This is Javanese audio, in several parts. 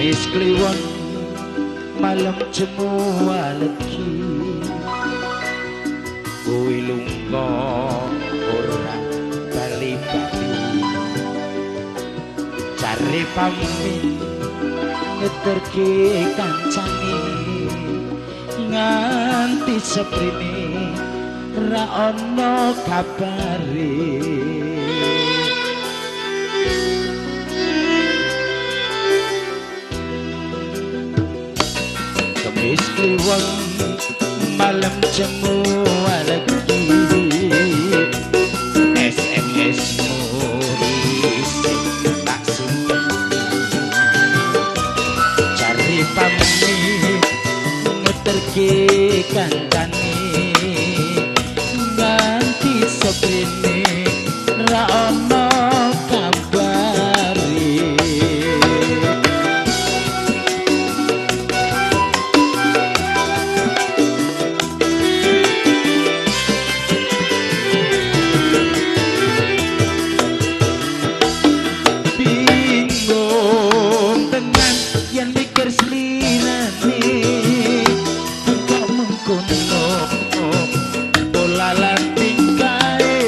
Kemis Kliwon malam jemu legi, kowe lunga ora bali-bali, cari pamit ngeterke kancane, nganti seprene ra ono kabare. Kemis Kliwon malam jemu legi, SMS-mu isih tak simpen, cari pamit ngeterke kancane, nganti seprene ra ono kabare. Bingung tenan yen mikir slirane, kok mengkono pola lan tingkae.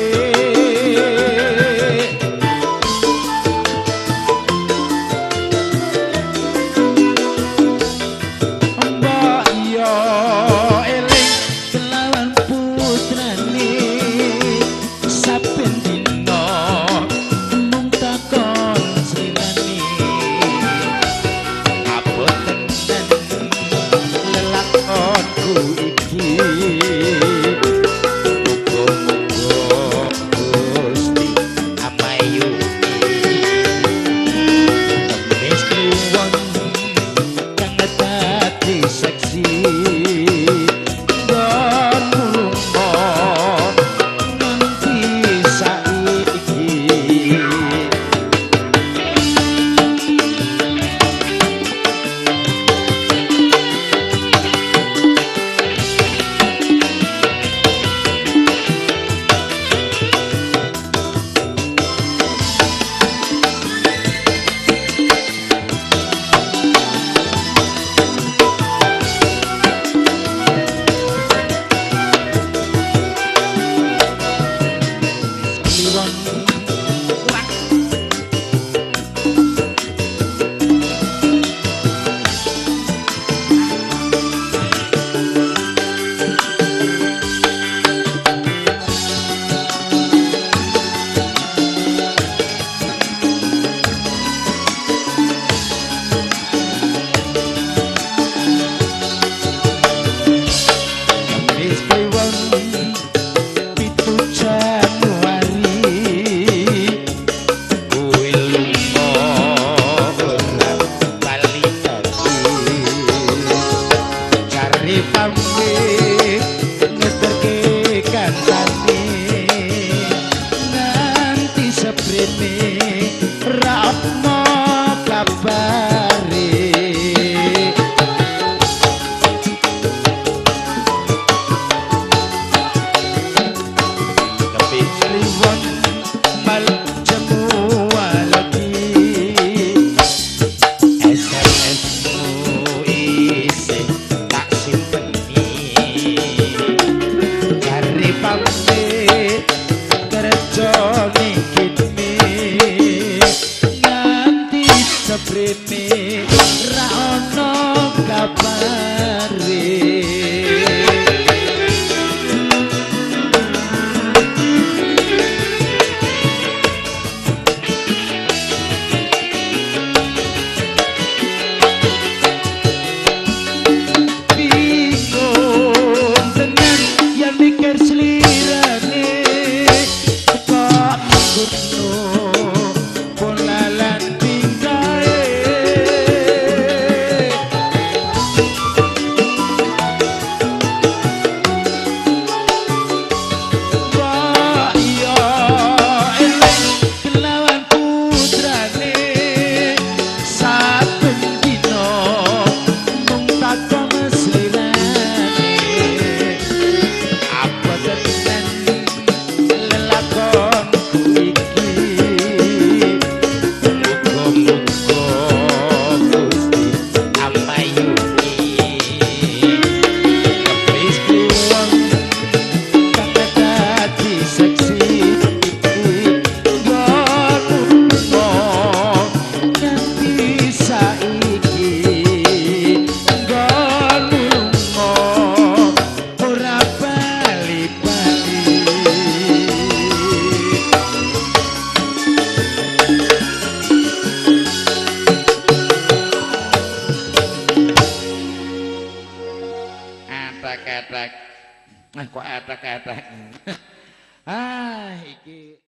Mbok yo eling kelawan putrane, saben dina mung takon slirane, abot tenan lelakonku iki. Muga-muga Gusti amayuki. Kemis Kliwon kang dadi seksi, nggonmu lunga nganti saiki. Kliwon Kemis Kliwon 7 Januari, kowe lunga ora bali-bali, cari pamit ngeterke kancane, nganti seprene ra ono kabare. Kemis Kliwon malam jemu legi, SMS-mu isih tak simpeni, cari pamit kerja ning kene, nganti seprene ra ono kabare. Bingung tenan yen mikir slirane, kok mengkono pola lan tingkae. Mbok yo eling kelawan putrane, saben dina mung takon slirane, apa tenan lelakonku iki. Meneh kok etek-etek.